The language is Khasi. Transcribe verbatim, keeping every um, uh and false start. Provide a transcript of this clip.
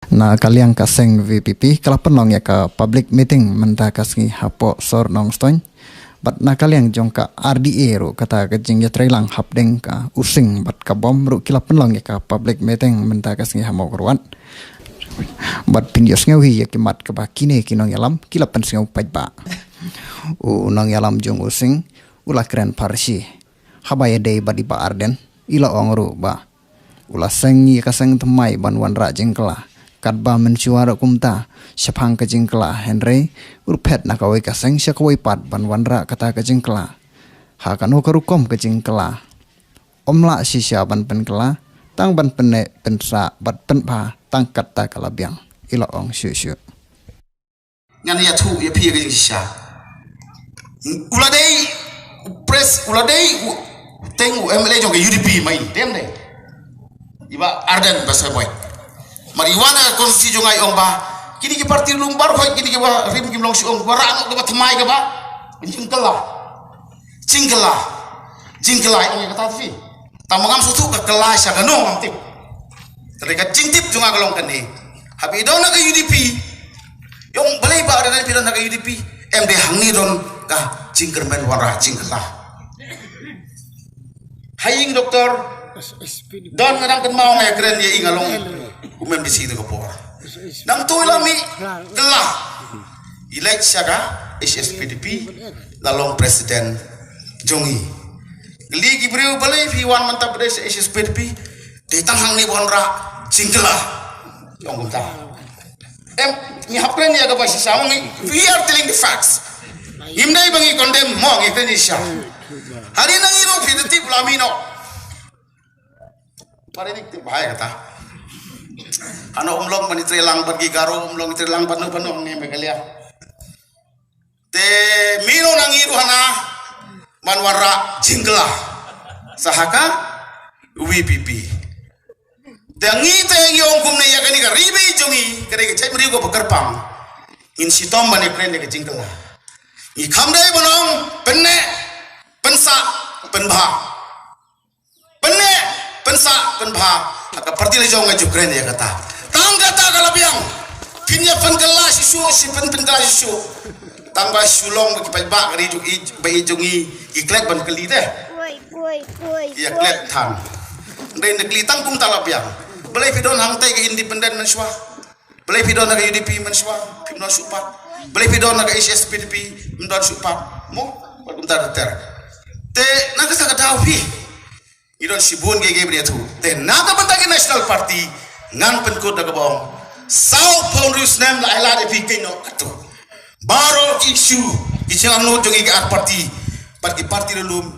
Na ka liang ka seng V P P ka la pynlong ïa ka public meeting mynta ka sngi hapoh sor Nongstoiñ. Bad na ka liang jong ka R D A ruh kata ka jingïatreilang hapdeng ka U Sing bad ka bom ruh ki la pynlong ïa ka public meeting mynta ka sngi ha Mawkyrwat. Bad phin ïohsngew hi ïa ki mat kaba kine ki nongïalam ki la pynsngew paidbah. U nongïalam jong U Sing u la kren pharshi. Haba ïadei bad i Bah Ardent, i la ong ruh ba u la seng ïa ka seng thymmai ban wanrah jingkylla. Katba mynshuwa ruh kumta, shaphang ka jingkylla, hynrei u la phet na kawei ka seng sha kawei pat ban wanrah kata ka jingkylla. Ha kano ka rukom ka jingkylla, ym lah shisha ban pynkylla, tang ban pynneh pynsah bad pynbha tang katta ka la biang, i la ong shuh shuh. Ngan ïathuh ïa phi ka jingshisha. U la dei u pres, u la dei u teng u M L A jong ka U D P mai, dem dei. I Bah Ardent ba sa boi. Mar i wan ha ka konstituensi jong nga i ong ba kine ki parti lum baroh, kine kiba rim kim long shuh, ong ba rah noh kaba thymmai kaba jingkylla. Jingkylla. Jingkylla, i ong ïa kata phi. Tang ba ngam sngewthuh ka kylla sha kano ngam tip. Te ka jingtip jong nga ka long kane. Haba i don ha ka U D P, i ong balei Bah Ardent phi don ha ka U D P, em dei hangne don ka jingkyrmen wanrah jingkylla. Ha ïing doktor, don nga dang kynmaw nga ïakren ïa i, nga long u M D C te ka por. Nangta i la mih kylla. I leit sha ka H S P D P, la long president jong i. Kylli ki briew balei phi wan mynta pat sha H S P D P, dei tang hangne ba wanrah jingkylla. I ong kumta. Em, ngi hap kren ïa kaba shisha mo, ngi, we are telling the facts. Ngim dei ba ngi condemn mo, ngi kren shisha. Hadien nang i ruh phi tip u la mih noh. Pare dik tip bha ïa kata. Hana um long ban ïatreilang bad ki Garo, um long ïatreilang bad no bad no hangne Meghalaya. Te mih noh nang i ruh hana ban wanrah jingkylla sha ka V P P. Te ngi te ngi ong kumne ïa kane ka ri ba i jong ngi, ka dei ka jaitbynriew kaba kyrpang. Ngin shitom ban ïakren ïa ka jingkylla. Ngi kham dei ban ong pynneh pynsah pynbha. Pynneh pynsah pynbha. Ha ka parti la jong nga ju kren ïa kata. Tang kata ka la biang. Phin ïa pynkylla shisha, shi pyn pynkylla shisha. Tang ba shu long ba ki paidbah ka ri jong i, ba i jong i ki klet ban kylli te. Ïa klet than. Dei na kylli tang kumta la biang. Balei phi don hangtai ka independent mynshuwa? Balei phi don ha ka U D P mynshuwa? Phim don shuh pat. Balei phi don ha ka H S P D P? Phim don shuh pat. Mo? Wat kumta ter. Te na kata ka daw phi. Ngi don shibun kiei kiei ban ïathuh. Te na ka bynta ki National Party ngan pynkut da kaba ong, saw phew hynriew snem la ai lad ïa phi keiñ noh katto. Baroh ki issue, ki jingangnud jong ngi ki ar party, bad ki party lulum.